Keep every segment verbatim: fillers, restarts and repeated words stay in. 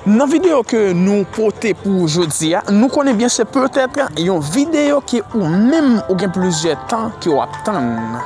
Nan videyo ke nou pote pou jodi a, nou konnen byen se petèt yon videyo ke ou menm ou gen plizyè tan ke w ap tann.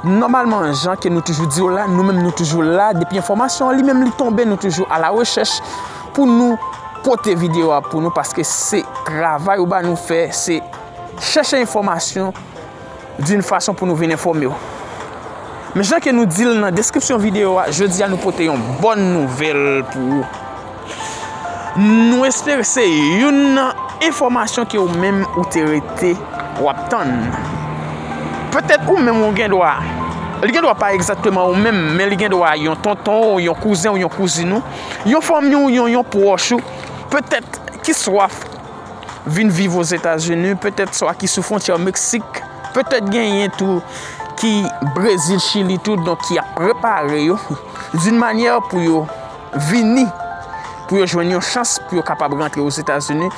Nòmalman, jan ke nou toujou di w la, nou menm nou toujou la, depi enfòmasyon an li menm li tonbe, nou toujou a la rechèch pou nou pote videyo a pou nou, paske se travay ou ba nou fè, se chèche enfòmasyon d'une façon pou nou vin enfòme w. Men jan ke nou di l nan deskripsyon videyo a, jodi a nou pote yon bòn nouvèl pou ou. Nou espere se youn nan enfòmasyon ke ou menm ou te rete w ap tann. Petèt ou menm ou gen dwa, li gen dwa pa egzakteman ou menm, men li gen dwa yon tonton ou, yon kouzen ou, yon kouzin ou, yon fanmi ou, yon, yon pwòch ou, petèt ki swaf vin viv Ozetazini, petèt swa ki sou fwontyè Meksik, petèt genyen tou ki Brezil, Chili tou, donk ki ap prepare yo d'une manière pou yo vini, pou yo jwenn yon chans pou yo kapab rantre Ozetazini.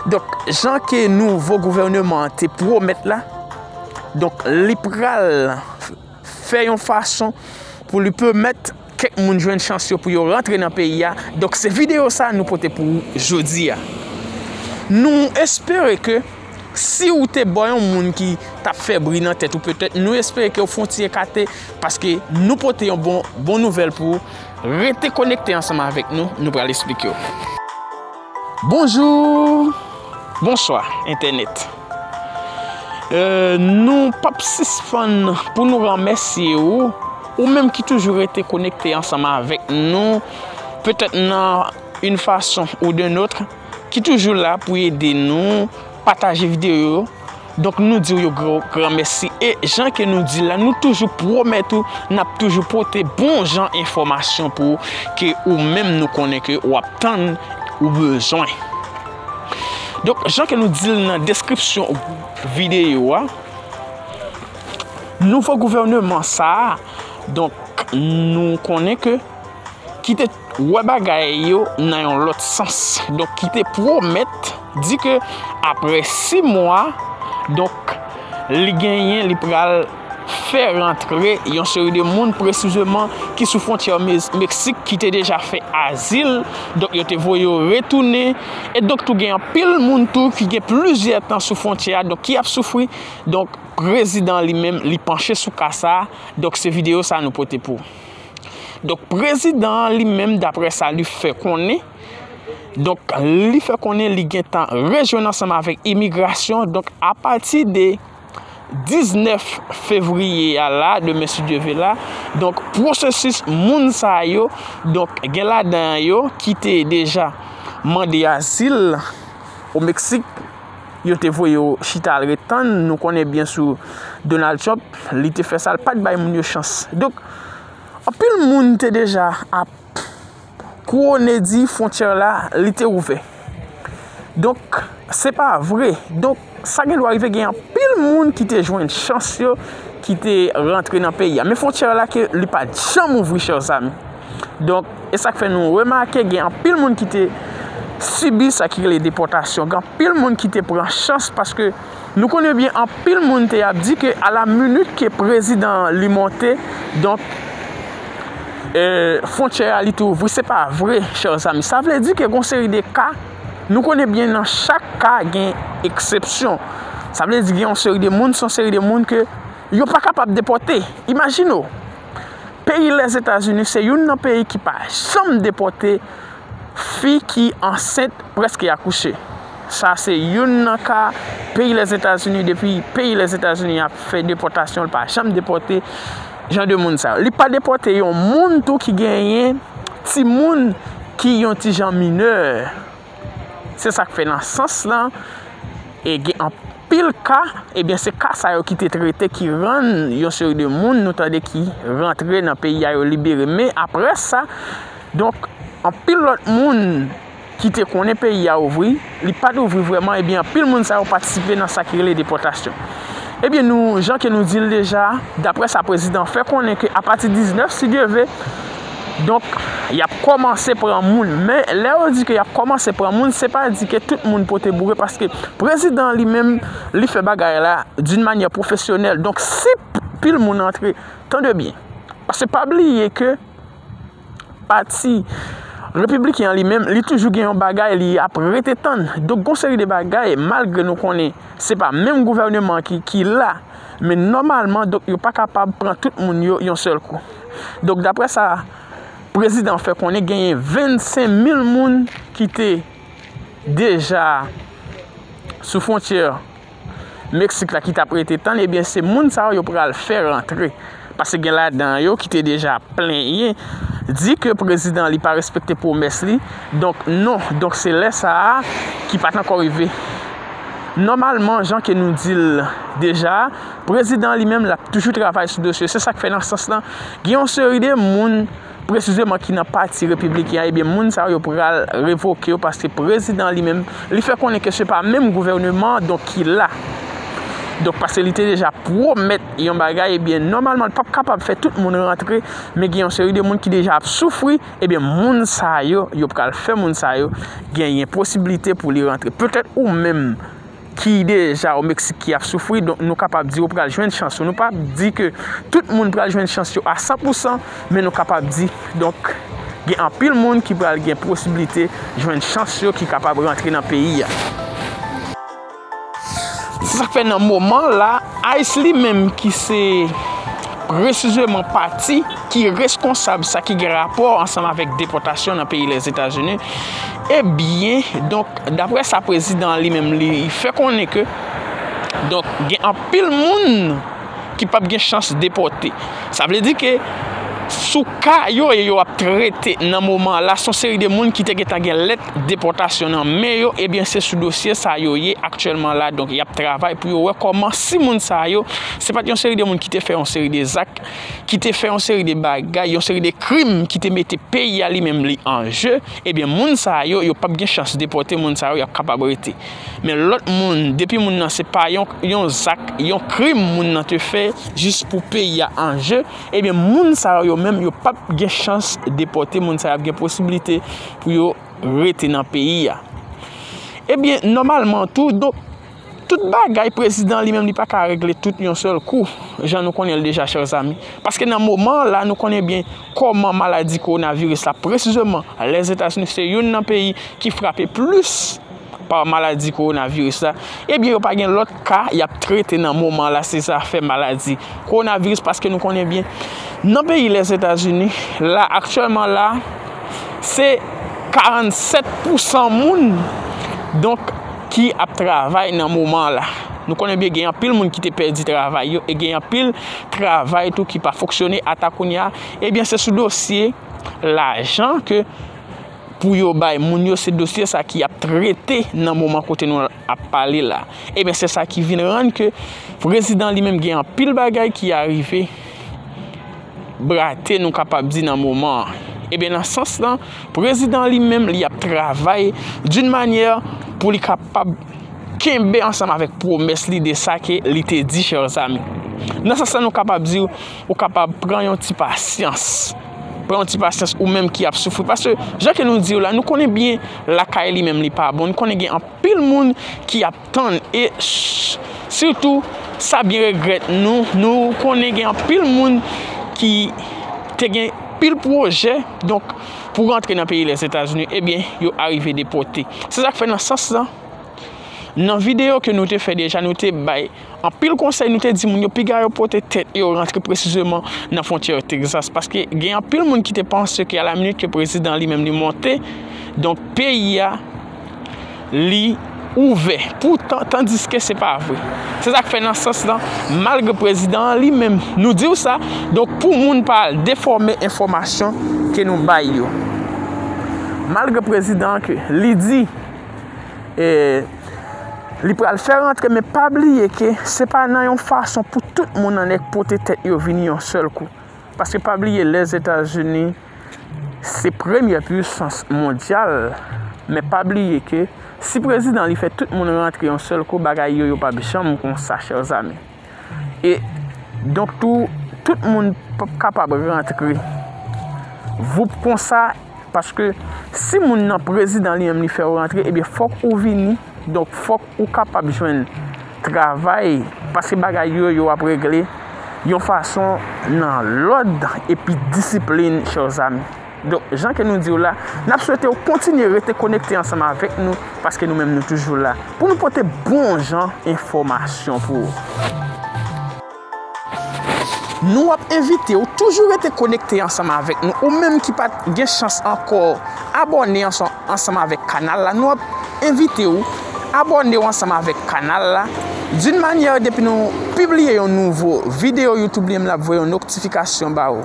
Donk, jan ke nouvo gouvèneman an te pwomèt la, donk, li pral fè yon fason pou li pèmèt kèk moun jwenn chans yo pou yo rantre nan peyi a. Donk, se videyo sa a nou pote pou ou jodi a. Nou espere ke si ou te bò yon moun ki t ap fè bri nan tèt ou, petèt, nou espere ke w fè yon ti ekate, paske nou pote yon bon, bon nouvèl pou ou. Rete konekte ansanm avèk nou, nou pral esplike w. Bonjou, bonswa, entènèt. Euh, nou p ap sispann pou nou ranmèsye ou, ou menm ki toujou rete konekte ansanm avèk nou, petèt nan une façon ou d'une autre, ki toujou la pou ede nou pataje videyo yo. Donk, nou di w yon gran, gran mèsi. E jan ke nou di l la, nou toujou pwomèt ou, n ap toujou pote bon jan enfòmasyon pou ou, ke ou menm nou konnen ke w ap tann, ou bezwen. Donk, jan ke nou di l nan deskripsyon videyo a, nouvo gouvèneman sa a, donk, nou konnen ke ki te wè bagay yo nan yon lòt sans. Donk, ki te pwomèt di ke apre sis mwa, donk, li genyen, li pral fè rantre yon seri de moun, presizeman ki sou fwontyè Me-, Meksik, ki te deja fè azil, donk, yo te voye yo retounen. E donk, tou gen anpil moun tou ki gen plizyè tan sou fwontyè a, donk, ki ap soufri. Donk, prezidan li menm, li panche sou ka sa a. Donk, se videyo sa a nou pote pou ou. Donk, prezidan an li menm, daprè sa li fè konnen, donk, li fè konnen li gentan rejwenn ansanm avèk imigrasyon. Donk, apati de diznèf fevriye a la, demen si Dye vle la, donk, pwosesis moun sa yo, donk, gen ladan yo ki te deja mande azil o Meksik, yo te voye yo chita al ret tann. Nou konnen byen sou Donald Trump, li te fè sa, l pa t bay moun yo chans. Donk, anpil moun te deja ap kouwonnen di fwontyè la, li te ouvè. Donk, se pa vre. Donk, sa gen dwa rive gen anpil moun ki te jwenn chans yo, ki te rantre nan peyi a. Men fwontyè la ke li pa t janm ouvri, chè zanmi. Donk, e sa k fè nou remake gen anpil moun ki te sibi sa ki rele depòtasyon. Gen anpil moun ki te pran chans paske nou konnen byen anpil moun te ap di ke a la minit ke prezidan an li monte, donk, e, fwontyè a li te ouvri. Se pa vre, chè zanmi. Sa vle di ke gon seri de ka, nou konnen byen nan chak ka gen eksepsyon. Sa vle di gen yon seri de moun, se yon seri de moun ke yo pa kapab depòte. Imajine w, peyi Lèzetazini se youn nan peyi ki pa janm depòte fi ki ansent prèske akouche. Sa se youn nan ka peyi Lèzetazini, depi peyi Lèzetazini ap fè depòtasyon, l pa janm depòte jan de moun sa yo. Li pa depòte yon moun tou ki genyen timoun ki yon ti jan minè. Se sa k fè nan sans lan, e gen anpil ka, ebyen se ka sa yo ki te trete, ki rann yon seri de moun nou tande ki rantre nan peyi a yo libere. Men apre sa, donk, anpil lòt moun ki te konnen peyi a ouvri, li pa t ouvri vrèman, ebyen anpil moun sa yo patisipe nan sa ki rele depòtasyon. Ebyen nou, jan ke nou di l deja, daprè sa prezidan fè konnen ke apati diznèf, si Dye vle, donk, y ap kòmanse pran moun. Men lè yo di ke y ap kòmanse pran moun, se pa di ke tout moun pote boure, paske prezidan li menm, li fè bagay la d'une manière professionnelle. Donk, si pil moun antre, tande byen. Paske pa bliye ke pati Repibliken an li menm, li toujou gen yon bagay li ap rete tann. Donk, gon seri de bagay, malgre nou konnen se pa menm gouvèneman ki, ki la, men nòmalman, donk, yo pa kapab pran tout moun yo yon sèl kou. Donk, daprè sa prezidan an fè konnen, genyen vennsenk mil moun ki te deja sou fwontyè Meksik la ki t ap rete tann, ebyen, se moun sa yo, yo pral fè rantre. Paske gen ladan yo ki te deja plenyen, di ke prezidan li pa respekte pwomès li. Donk, non. Donk, se lè sa a ki pa t ankò rive. Nòmalman, jan ke nou di l deja, prezidan li menm, l ap toujou travay sou dosye. Se sa k fè nan sans lan, gen yon seri de moun presizeman ki nan pati repibliken an, ebyen, moun sa yo pral revoke yo paske prezidan li menm, li fè konnen ke se pa menm gouvèneman an, donk, ki la. Donk, paske li te deja pwomèt yon bagay, ebyen, nòmalman, li p ap kapab fè tout moun rantre, men gen yon seri de moun ki deja ap soufri, ebyen, moun sa yo, yo pral fè moun sa yo genyen posiblite pou li rantre. Petèt ou menm, ki deja o Meksik ki ap soufri, donk nou kapab di ou pral jwenn chans ou. Nou p ap di ke tout moun pral jwenn chans yo a san pou san, men nou kapab di, donk, gen anpil moun ki pral gen posiblite jwenn chans yo ki kapab rantre nan peyi a. Se sa k fè nan moman la, ice li menm ki se presizeman pati ki reskonsab sa ki gen rapò ansanm avèk depòtasyon nan peyi Lèzetazini, ebyen, donk, daprè sa prezidan an li menm li fè konnen ke, donk, gen anpil moun ki p ap gen chans depòte. Sa vle di ke sou ka yo ye yo ap trete nan moman la, se yon seri de moun ki te gentan gen lèt depòtasyon nan men yo, ebyen, se sou dosye sa yo ye aktyèlman la. Donk, y ap travay pou yo wè kòman si moun sa yo, se pa t yon seri de moun ki te fè yon seri de zak, ki te fè yon seri de bagay, yon seri de krim ki te mete peyi a li menm li an je, ebyen, moun sa yo, yo p ap gen chans depòte moun sa yo, y ap kapab rete. Men lòt moun, depi moun nan se pa yon, yon zak, yon krim moun nan te fè jis pou peyi a an je, ebyen, moun sa yo, yo menm, yo p ap gen chans depòte moun sa yo, y ap gen posiblite pou yo rete nan peyi a. Ebyen, nòmalman tou, donk, tout bagay, prezidan li menm, li pa ka regle tout yon sèl kou, jan nou konnen l deja, chè zanmi. Paske nan moman la, nou konnen byen kòman maladi kowonaviris la, presizeman, Lèzetazini se youn nan peyi ki frape plis pa maladi kowonaviris la. Ebyen, yo pa gen lòt ka y ap trete nan moman la, se zafè maladi kowonaviris, paske nou konnen byen, nan peyi Lèzetazini, la, aktyèlman la, se karannsèt pou san moun, donk, ki ap travay nan moman la. Nou konnen byen gen anpil moun ki te pèdi travay yo e gen anpil travay tou ki pa fonksyone ata kounye a. Ebyen, se sou dosye lajan ke pou yo bay moun yo, se dosye sa ki ap trete nan moman kote nou ap pale la. Ebyen, se sa ki vin rann ke prezidan li menm gen anpil bagay ki arive brate, nou kapab di, nan moman an. Ebyen, nan sans lan, prezidan li menm, li ap travay d'une manière pou li kapab kenbe ansanm avèk pwomès li de sa ke li te di, chè zanmi. Nan sans lan, nou kapab di, ou kapab pran yon ti pasyans. Pran yon ti pasyans ou menm ki ap soufri. Paske, jan ke nou di yo la, nou konnen byen lakay li menm li pa bon. Nou konnen gen anpil moun ki ap tann. E s-, sitou, sa byen regrèt nou, nou konnen gen anpil moun ki te gen pil pwojè, donk, pou rantre nan peyi Lèzetazini, ebyen, yo arive depòte. Se sa k fè nan sans lan, nan videyo ke nou te fè deja, nou te bay anpil konsèy, nou te di moun yo piga yo pote tèt yo rantre presizeman nan fwontyè Texas, paske gen anpil moun ki te panse ke alaminit ke prezidan li menm li monte, donk peyi a, li ouvè. Poutan, tandiske se pa vre. Se sa k fè nan sans lan, malgre prezidan an li menm, nou di w sa, donk pou moun pa al defòme enfòmasyon ke nou bay yo. Malgre prezidan an ke li di, e, li pral fè rantre, men pa bliye ke se pa nan yon fason pou tout moun annik pote tèt yo vini yon sèl kou. Paske pa bliye, Lèzetazini se premyè pwisans mondyal, men pa bliye ke si prezidan li fè tout moun rantre yon sèl kou, bagay yo, yo p ap janm konsa, chè zanmi. E donk tou, tout moun p ap kapab rantre voup konsa, paske si moun nan, prezidan li menm, li fè w rantre, ebyen, fòk ou vini. Donk, fòk ou kapab jwenn travay, paske bagay yo, yo ap regle yon fason nan lòd epi disiplin, chè zanmi. Donk, jan ke nou di w la, n ap swete w kontinye rete konekte ansanm avèk nou, paske nou menm nou toujou la pou nou pote bon jan enfòmasyon pou ou. Nou ap envite w toujou rete konekte ansanm avèk nou. Ou menm ki pa t gen chans ankò abòne ansanm, ansanm avèk kanal la, nou ap envite w abòne w ansanm avèk kanal la. D'une manière, depi nou pibliye yon nouvo videyo, YouTube li menm l ap voye yon notifikasyon ba ou.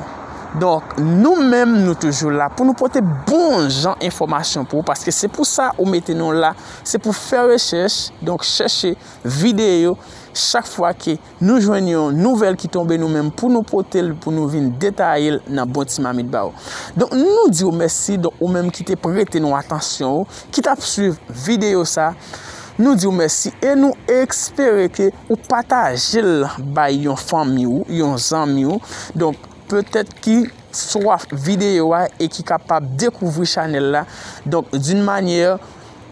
Donk, nou menm nou toujou la pou nou pote bon jan enfòmasyon pou ou, paske se pou sa ou mete nou la, se pou fè rechèch, donk chèche videyo chak fwa ke nou jwenn yon nouvèl ki tonbe nou menm pou nou pote l, pou nou vin detaye l nan bon ti mamit ba ou. Donk, nou di w mèsi, donk ou menm ki te prete nou atansyon ou, ki t ap swiv videyo sa, nou di w mèsi e nou espere ke ou pataje l bay yon fanmi w, yon zanmi w. Donk, petèt ki swaf videyo a e ki kapab dekouvri chanèl la. Donk, d'une manière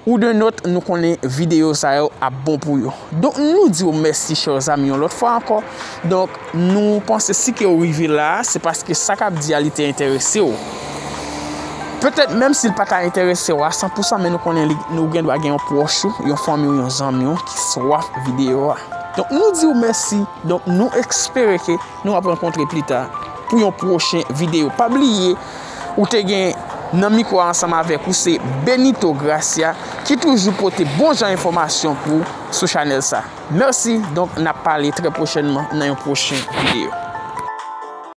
ou d'une autre, nou konnen videyo sa yo ap bon pou yo. Donk, nou di w mèsi, chè zanmi, yon lòt fwa ankò. Donk, nou panse si ke w rive la, se paske sa k ap di a, li te enterese w. Petèt menm si l pa ta enterese w a san pou san, men nou konnen li, nou gen dwa gen yon pwòch ou, yon fanmi w, yon zanmi w ki swaf videyo a. Donk, nou di w mèsi. Donk, nou espere ke nou ap rankontre pli ta pou yon pwochen videyo. Pa bliye, ou te gen nan mikwo a ansanm avèk ou, se Benito Gracia, ki toujou pote bon jan enfòmasyon pou ou sou chanèl sa. Mèsi, donk, n ap pale trè pwochènman nan yon pwochen videyo.